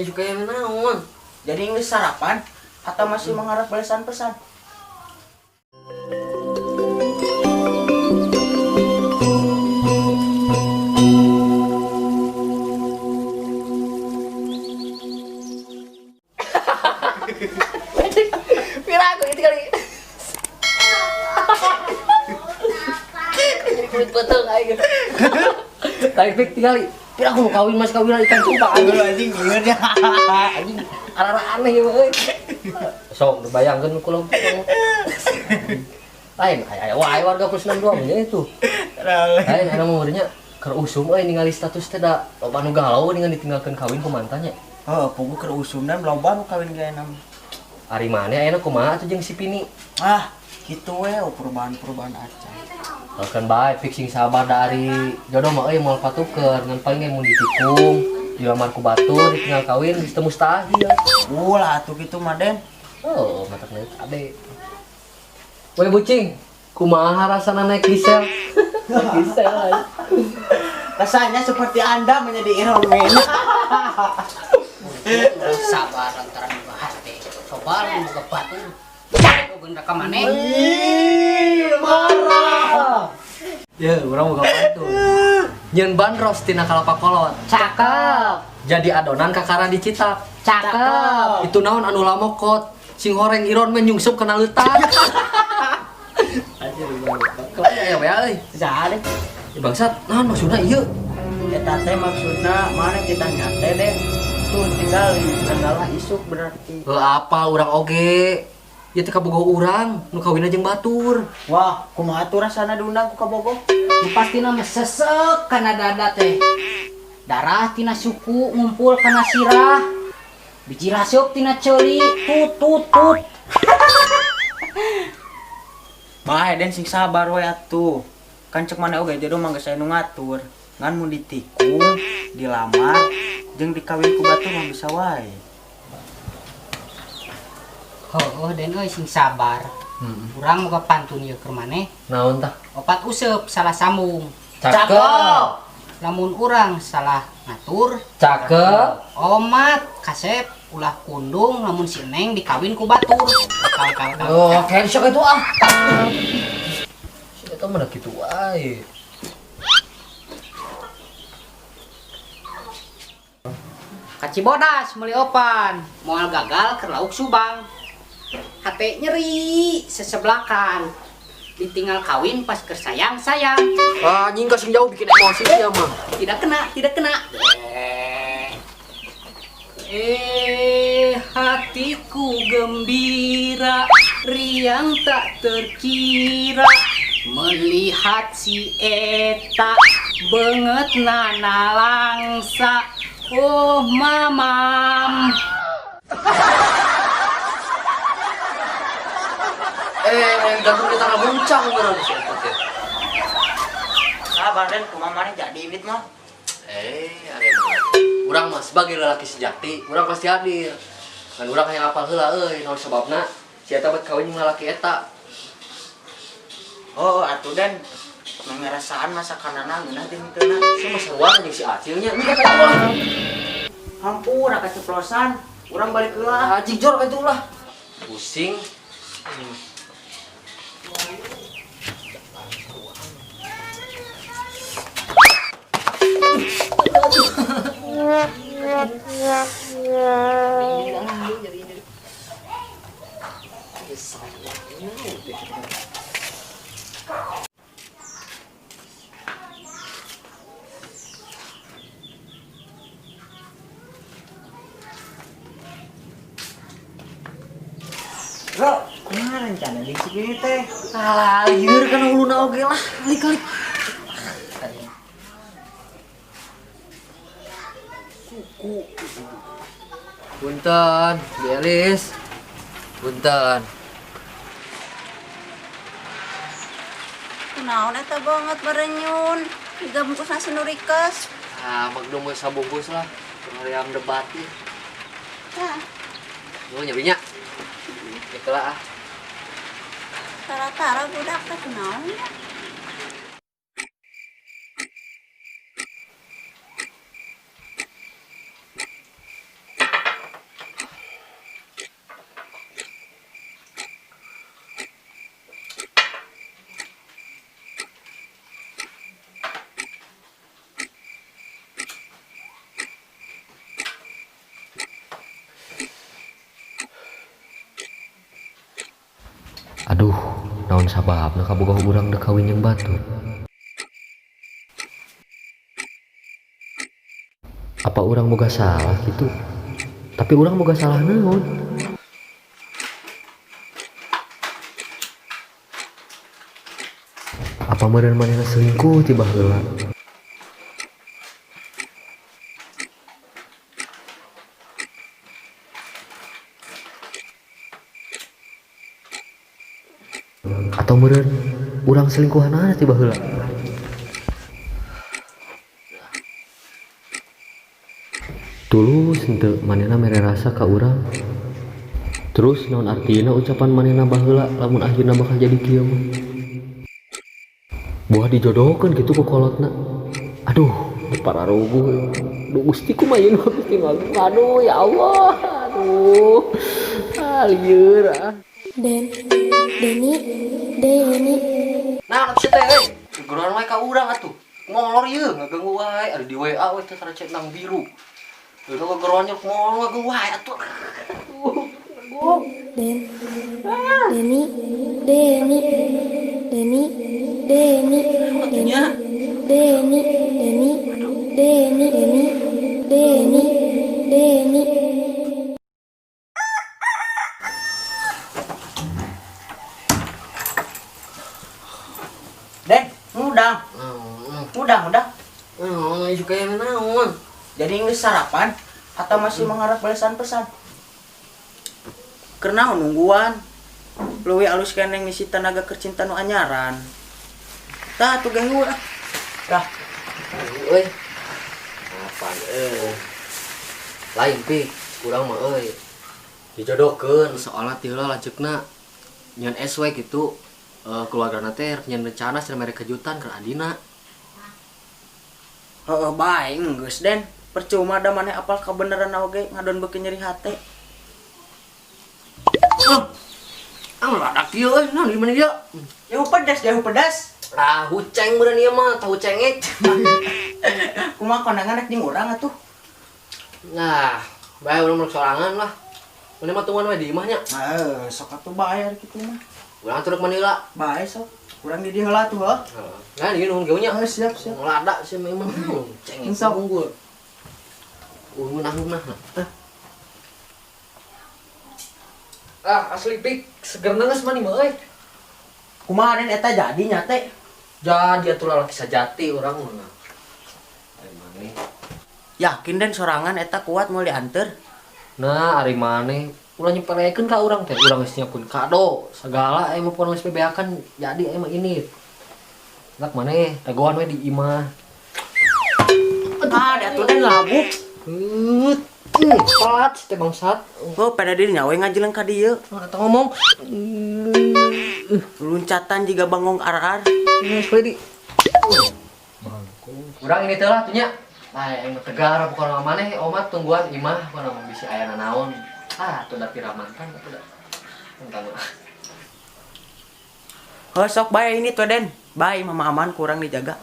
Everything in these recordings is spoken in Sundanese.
Nuju kaya naon? Jadi geus sarapan atau masih mengharap balasan pesan? Piraku itu kali. Jadi kulit betul aing. Tarik pik tinggali. Piraku mau kawin mas kawin ikan cupang anjing bener ya. Anjing arah aneh ya euy. Sok bayangkeun kula. Lain aya wae warga plus 62 mah itu. Lain aya mah nya keur usum euy ningali status teh da loba nu galau ningali ditinggalkeun kawin ku mantannya. Heuh, puguh keur usum dan loba nu kawin ge ayeuna. Ari maneh ayeuna kumaha atuh jeung si Pini? Ah, kitu we perubahan-perubahan acan. Kan bae fixing sabar da ari jodoh mah euy moal patuker ngan paling ge mun ditikung, dilamar ku batur, ditinggal kawin geus teu mustahil. Ulah atuh kitu mah Den. Oh, matakna ade. Woi bucing, kumaha rasana naik diesel? Naik diesel. Rasanya seperti Anda menjadi Iron Man. Sabar antara buka hati. Coba buka batu. Balik oge ka maneh. Marah. Ya, urang boga pantun. Nyeun bandros tina kalapa kolot. Cakep. Jadi adonan kakara dicitak. Cakep. Itu naon anu lamokot. Sing horeng Iron Man nyungsep kana leutak. Anjir banget. Ya we euy. Saha deh? Ya bangsat, naon maksudna ieu? Eta teh maksudna mana kita nyate deh. Tuh tinggal kendala isuk berarti. Heuh apa urang oge? Ieu teh kabogoh urang nu kawinna jeung batur. Wah, kumaha tuh rasana diundang ku kabogoh? Nu pastina mah sesek kana dada teh. Darah tina suku ngumpul kana sirah. Biji rasuk tina ceuli tut tut tut. Bae Den sing sabar we atuh. Kan cek maneh oge jodoh mah geus aya nu ngatur. Ngan mun ditikung, dilamar, jeung dikawin ku batur mah bisa wae. Heuh Den euy sing sabar. Urang moga pantun ieu keur maneh. Naon tah? Opat useup salah sambung. Cakep. Lamun urang salah ngatur. Cakep. Omat kasep ulah kundung lamun si Neng dikawin ku batur. Kal. Oh, cancel itu ah. Si eta mah kitu wae. Kacibodas meuli opan, moal gagal keur lauk Subang. Hate nyeri sesebelakan. Ditinggal kawin pas keur sayang-sayang. Anjing kasing jauh bikin emosi dia mah. Tidak kena, tidak kena. Hatiku gembira, riang tak terkira. Melihat si eta banget nana langsa. Oh mamam. Gantung di tanah buncang beneran si eta teh. Sabar Den, kumaha maneh jadi indit mah. Ada urang mah sebagai lelaki sejati, urang pasti hadir. Kan urang hayang apal heula euy, naon sababna si eta bet kawin jeung lalaki eta. Oh, atuh Den, ngerasaan masa kanana ngeunah jeung teu na. Si mah sarua jeung si Acilnya, ini kata ulah. Hampura keceplosan, urang balik heula. Anjing jor ka itu ulah. Pusing. Bro, kumaha rencana di sini teh? Alah, lieur kana huluna oge lah, kali-kali. Suku. Punten, Belis. Punten. Kunaon eta banget barenyun. Tiga bungkus nasi nurikes. Ah, maklum geus sabungkus lah. Yang debat nih. Tah. Nuhun nya Binya. Itulah ah. Tara-tara budak teh kunaon nya? Aduh, naon sababna kabogoh urang dek kawin jeung batur? Apa urang boga salah gitu? Tapi urang boga salah naon? Apa meureun manehna selingkuh ti baheula? Atau meureun urang selingkuhanana ti baheula? Tulus henteu manehna mere rasa ka urang. Terus naon artina ucapan manehna baheula lamun akhirna bakal jadi kieu mah? Buah dijodohkeun kitu ku kolotna. Aduh, pararuguh. Duh Gusti kumaha ieu nu Gusti mah. Aduh ya Allah. Aduh. Ah lieur ah. Den, Deni, Deni. Nah, atuh teh euy. Gegeroan wae ka urang atuh. Ngolor ieu ngaganggu wae, ada di WA we teh saracet nang biru. Euy gegeroan nya ngolor ngaganggu wae atuh. Den, Deni, Deni, Deni, Deni, Deni, Deni, Deni, Deni, Deni, Deni, Deni. Den, ngudang. Ngudang, ngudang. Heeh, suka yang naon? Jadi geus sarapan atau masih mengharap balasan pesan? Karena nungguan. Leuwih alus keneh ngisi tenaga kercinta nu anyaran. Tah atuh ganggu ah. Dah. Euy. Apaan euy? Lain pi, urang mah euy. Dijodohkeun soalna ti heula lanceukna nyeun SW gitu. Keluargana teh rek nyeun rencana cenah mere kejutan ke adina. Heeh bae geus Den. Percuma da maneh apal kabeneran oge ngadon beuki nyeri hate. Ah, ladak kieu euy, naon di mana dia? Jauh pedas, jauh pedas. Tahu ceng meureun ieu mah, tahu cengek. Kumaha kondangan rek jeung urang atuh? Nah, bae urang mah sorangan lah. Maneh mah tungguan we di imah nya. Heeh, sok atuh bae ari kitu mah. Urang turuk Manila. Bae sok. Urang di dieu heula tuh heuh. Heeh. Nah, ieu nuhun geunya. Heeh, siap, siap. Lada sih memang. Cengek Sok. unggul. Unggul nah. Ah, asli pik seger geus mah mah euy. Kumaha Den eta jadi nya teh? Jadi atuh lalaki sajati urang mah. Ari maneh. Yakin Den sorangan eta kuat moal dianteur? Nah, ari maneh ulah nyepelekeun ka urang teh, urang geus nyiapkeun kado segala aya mah pon geus bebeakan jadi aya mah ini. Lak maneh dagoan we di imah. Ah, atuh Den labuk. Heut. Telat teh bangsat. Oh, pada dirinya we ngajeleng ka dieu. Eta ngomong. Luncatan jiga bangong ar-ar. Geus we di. Urang ini teh lah tuh nya. Nah, yang tegar bukan nama maneh, omat tungguan imah bukan nama bisi aya nanaon. Ah, tuh da piramantan atuh da. Entah mah. Oh, sok bae ini tuh Den. Bae mama aman kurang dijaga.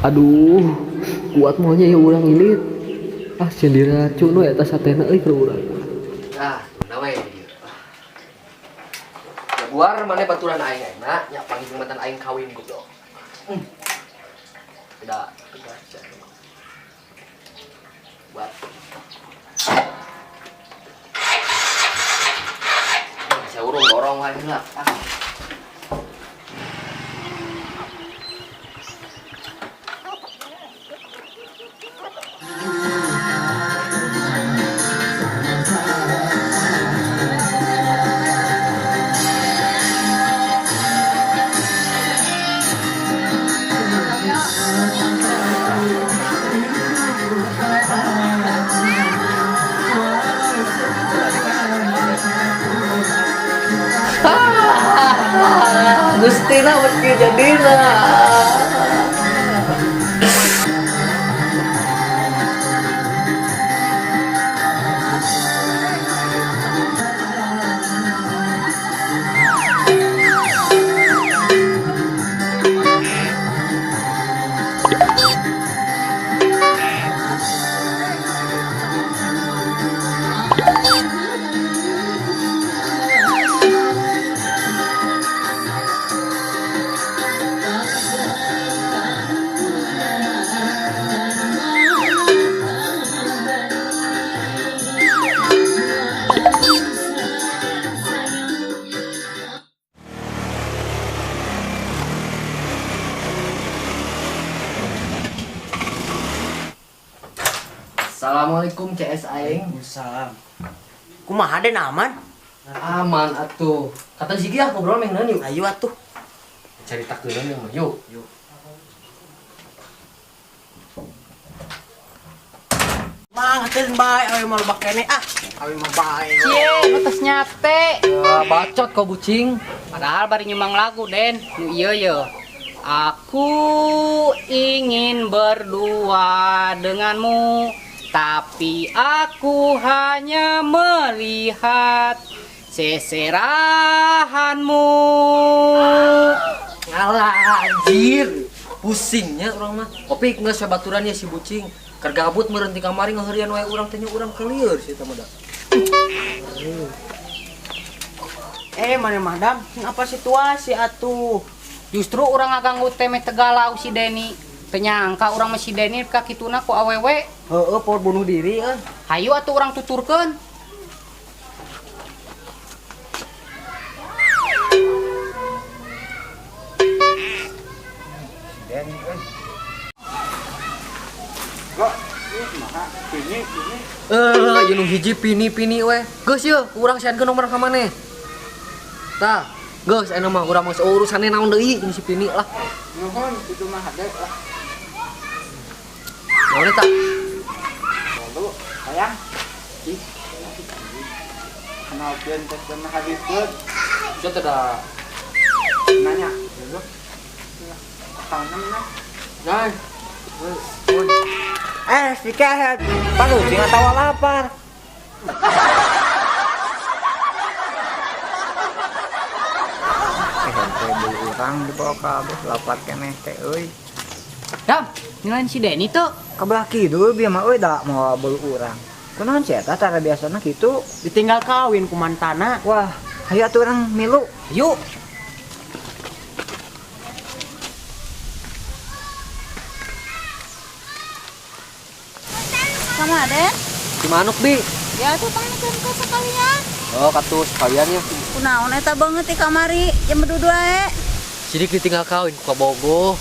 Aduh, kuat maunya ya urang ini. Ah, sieun diracun we eta satena euy keur urang. Ah, tunda we di dieu. Jaguar maneh baturan aing ayeuna nya panggih mantan aing kawin goblok. Tidak, tegas ya. Buat. Saya urung dorong wae heula. Ah. Gustina meski jadina. Assalamualaikum CS aing. Waalaikumsalam. Kumaha Den aman? Aman atuh. Kata Zigi ah ngobrol meh naon yuk. Ayo atuh. Caritakeun yang mah yuk. Yuk. Mang heuteun bae awe mah loba keneh ah. Awe mah bae. Cie, atas nyate. Bacot kau bucing. Padahal bari nyumbang lagu, Den. Nu ieu ye. Aku ingin berdua denganmu, tapi aku hanya melihat seserahanmu. Ngalah anjir. Pusingnya urang mah. Kopi geus sabaturan ya si bucing. Keur gabut meureun ti kamari ngaheurian wae urang teh nya urang kelieur sih eta mah da. Mana madam, apa situasi atuh? Justru urang ngaganggu teh meh tegalau si Deni. Teu nyangka urang mah si Deni ka kituna ku awewe. Heeh, por bunuh diri euy. Hayu atuh urang tuturkeun. Deni euy. Kok kumaha? Pini, pini. Ieu nu hiji pini-pini we. Geus yeuh, urang siankeun nomor ka maneh. Tah, geus aya mah urang mah urusane naon deui jeung si Pini lah. Nuhun, kitu mah hade lah. Naon eta? Lalu, hayang. Ih. Kenalkeun teh mah habiskeun. Sia teh da nanya dulu. Tanam nah. Nah. Si kehet. Palucing atawa lapar. Teh beli urang dibawa ka abah lapar keneh teh euy. Dam, nilaian si Deni tuh. Kabelah kidul bieu mah euy da moal bolu urang. Kunaon sih eta cara biasana kitu? Ditinggal kawin ku mantana. Wah, hayu atuh urang milu. Yuk. Sama Den? Si manuk bi. Ya tuh tanyakeun ke sekalian. Oh, katuh sekaliannya. Kunaon eta banget di kamari jam 2 wae. Sidik ditinggal kawin ku kabogoh.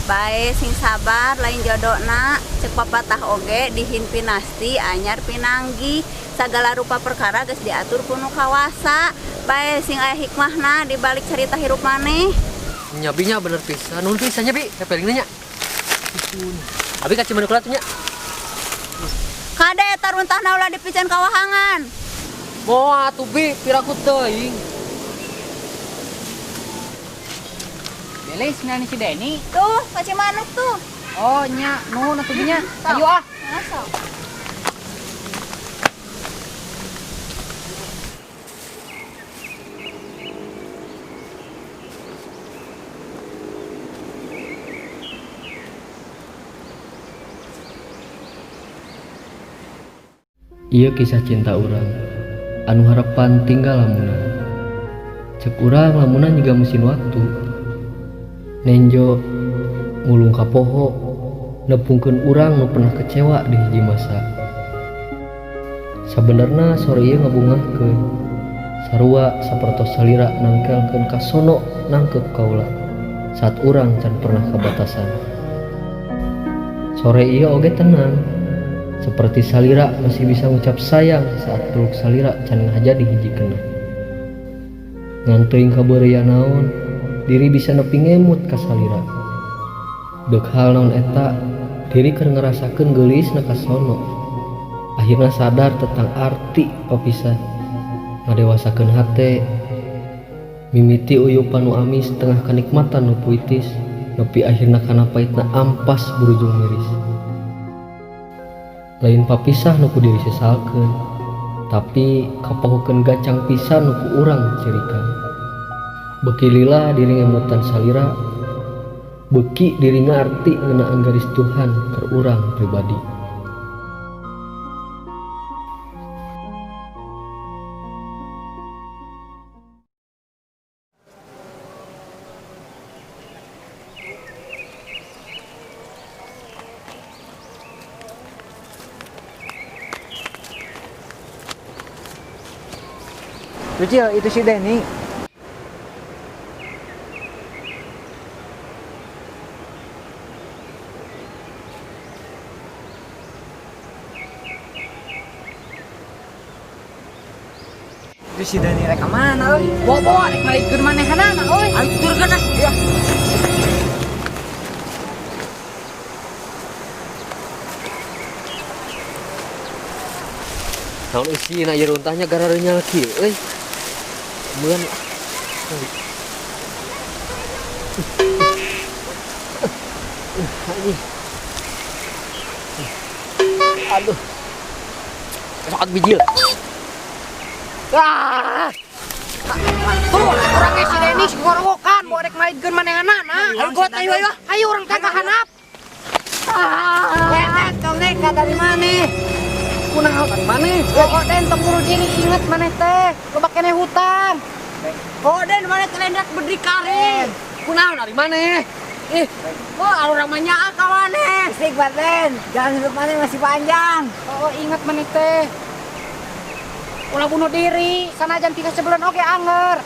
Bae sing sabar lain jodona, cek papatah oge dihin pinasti anyar pinanggi. Sagala rupa perkara geus diatur ku nu kawasa. Bae sing aya hikmahna di balik cerita hirup maneh. Nya bi nya bener pisan. Nuhun pisan nya bi, pepeling nya. Abi ka Cimanuk lah tuh nya. Kade eta runtahna ulah dipiceun kawahangan. Moal atuh bi, piraku teuing. Belis nani si Deni. Tuh, ka Cimanuk tuh. Oh nya, nuhun atuh nya. Ayo ah. Masuk. Ieu kisah cinta urang anu harapan tinggal lamunan. Cek urang lamunan juga mesin waktu. Nenjo ngulung kapoho nepungkeun urang nu pernah kecewa di hiji masa. Sabenerna sore ieu ngabungahkeun sarua sapertos salira nangkelkeun kasono nangkep kaula saat urang can pernah kabatasan. Sore ieu oge tenang seperti salira masih bisa ngucap sayang saat peluk salira can ngajadi hiji kena. Ngan teuing kabeureya naon diri bisa nepi ngemut ka salira. Deuk hal naon eta diri keur ngerasakeun geulisna ka sono. Akhirna sadar tentang arti papisah. Ngadewasakeun hate mimiti uyupan nu amis tengah kanikmatan nu puitis nepi akhirna kana paitna ampas berujung miris. Lain papisah nu ku diri sesalkeun, tapi kapohokeun gacang pisan nu ku urang cirikan. Beuki lila diri ngemutan salira, beuki diri ngarti ngeunaan garis Tuhan keur urang pribadi. Tuh Cil, itu si Deni. Itu si Dani rek ka mana euy? Bobo rek malikeun manehanana euy. Ayo tuturkeun ah. Ya. Naon eusina ieu runtahnya gara-garanya kieu euy. Meun. Anjing. Aduh. Saat bijil. Ah. Tuh, urang ge si Deni ngorowokan mau rek malikeun manehanana. Ayo got ayo ayo. Ayo urang teh ka handap. Den, tong nekat dari mana? Kunaon dari maneh? Pokok Den tong bunuh diri inget maneh teh. Loba keneh hutang. Oh Den, mana telendak berdikari? Kunaon dari maneh? Ih, Oh, urang mah nyaah ka maneh. Istighfar Den, jalan hidup maneh masih panjang. Oh, inget maneh teh. Ulah bunuh diri, sanajan tinggal sebulan oge anger.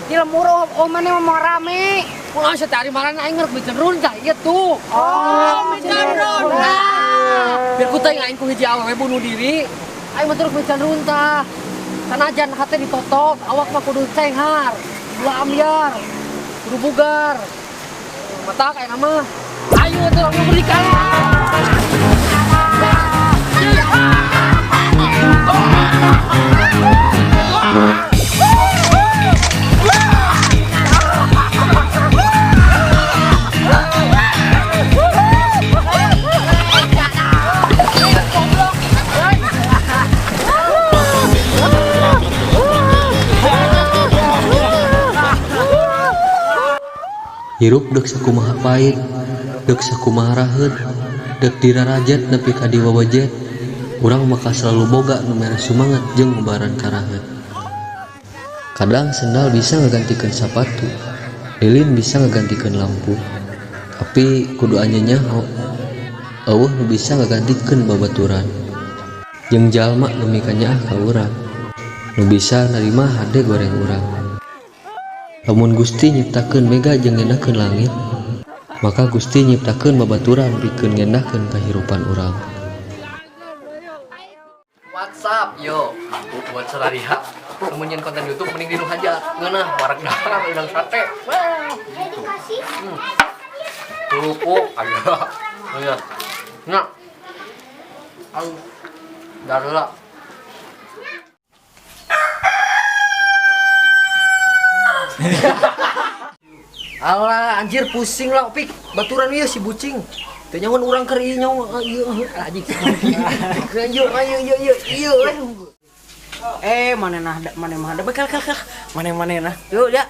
Di lembur oh maneh mah mau rame. Kunaon sia teh ari marana aing ngerek bikin runtah ieu tuh. Oh, bikin runtah. Biar ku teuing aing ku hiji awewe bunuh diri. Aing mah terus bikin runtah. Sanajan hate ditotok, awak mah kudu cenghar, kudu ambyar, kudu bugar. Mata kayak nama. Ayo tuh langsung berdikari. Hirup deuk sakumaha pait, deuk sakumaha raheut, deuk dirarajet nepi ka diwawajet, urang maka selalu boga nu mere sumanget jeung ngubaran karaheut. Kadang sendal bisa ngagantikeun sapatu, lilin bisa ngagantikeun lampu, tapi kudu anjeun nyaho, eueuh nu bisa ngagantikeun babaturan. Jeung jalma nu mikanyaah ka urang, nu bisa narima hade goreng urang. Lamun Gusti nyiptakeun mega jeung ngendahkeun langit, maka Gusti nyiptakeun babaturan pikeun ngendahkeun kahirupan urang. What's up, yo? Buat sararia, lamun nyeun konten YouTube mending di nu hajat. Ngeunah wareg dahar udang sate. Wah. Kerupuk aya. Aya. Nya. Aduh. Darah. Alah, anjir pusing lah, Pik. Baturan ieu si bucing. Teu nyahoan urang keur ieu nyaho ieu anjing. Ieu ieu ieu ieu ieu. Maneh nah, maneh mah ada bekal kal kal. Maneh maneh nah. Yuk ya.